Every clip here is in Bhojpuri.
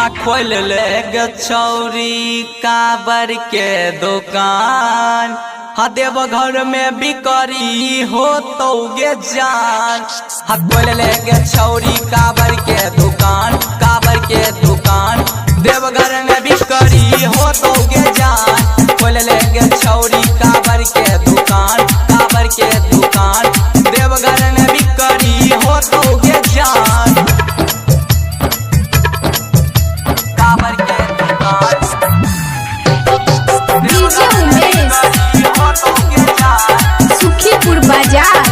हाँ खोल ले गे छौरी काबर के दुकान, हाँ देव घर में बिकरी हो तो गे जान। हाँ खोल ले गे छौरी काबर के दुकान, काबर के दुकान, देवघर में बिकरी हो तो गे जान। खोल ले गे छौरी काबर के दुकान, काबर के दुकान, देवघर में बिकरी हो तो गे जान। काबर के दुकान, डीजे उमेश, सुखीपुर बाजार।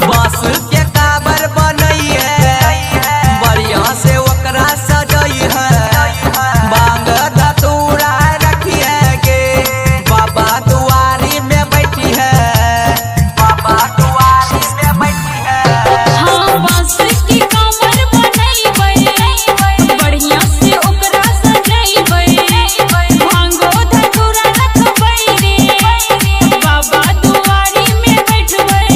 बांस के काबर बनई है, बढ़िया से ओकरा सजई है, बांग धतूरा रखी है गे, बाबा दुआरी में बैठी है, बाबा दुआरी में बैठी है। हाँ बांस की कांवर बनैबै, बढ़िया से ओकरा सजैबै, भांगो धतूरा रखबै रे, बाबा दुआरी में बैठबै।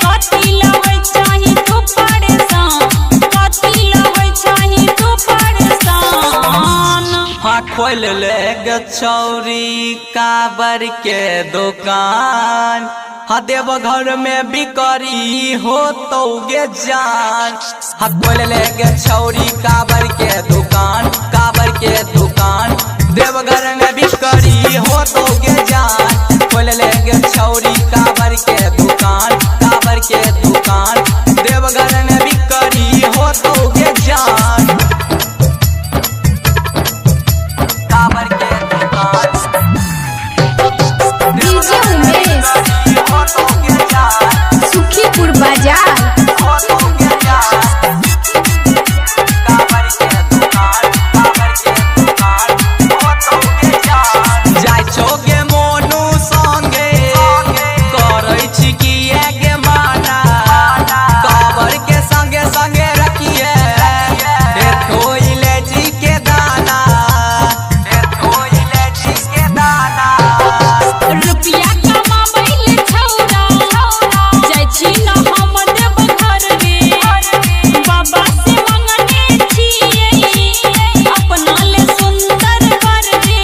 कथी लाबै चाही तू परेशान, कथी लाबै चाही तू परेशान। हाँ खोल ले गे छौरी काबर के दुकान, हाँ देवघर में बिकरी हो तो गे जान। हाँ खोल ले गे छौरी काबर के दुकान, काबर के दुकान, देवघर में बिकरी हो तो गे जान। खोल ले गे छौरी काबर के दुकान, काबर के दुकान, देवघर में बिकरी हो तो गे जान। काबर के दुकान, डीजे उमेश, सुखीपुर बाजार। जाइ छौ गे मोनू संगे, करै छी किए गे माना, काबर के संगे संगे रखिए, देखो इलायची के दाना, देखो इलायची के दाना। रुपया कमाबै ले छौरा, जाइ छी न हम देवघर रे, बाबा से मंगने छियै अपना ले सुंदर वर रे।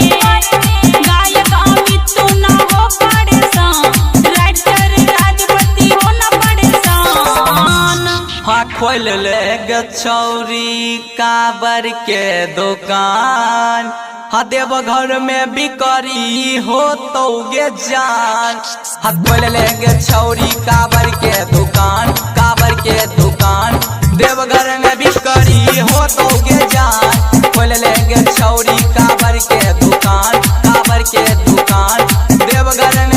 गायक अमित तू न हो परेशान, राइटर राजपति हो न परेशान। हाँ खोल ले गे छौरी काबर के दुकान, हाँ देवघर में बिकरी हो तो गे जान। हाँ खोल ले गे छौरी काबर के दुकान, काबर के दुकान, देवघर में बिकरी हो तो गे जान। खोल ले गे छौरी काबर के दुकान, काबर के दुकान, देवघर में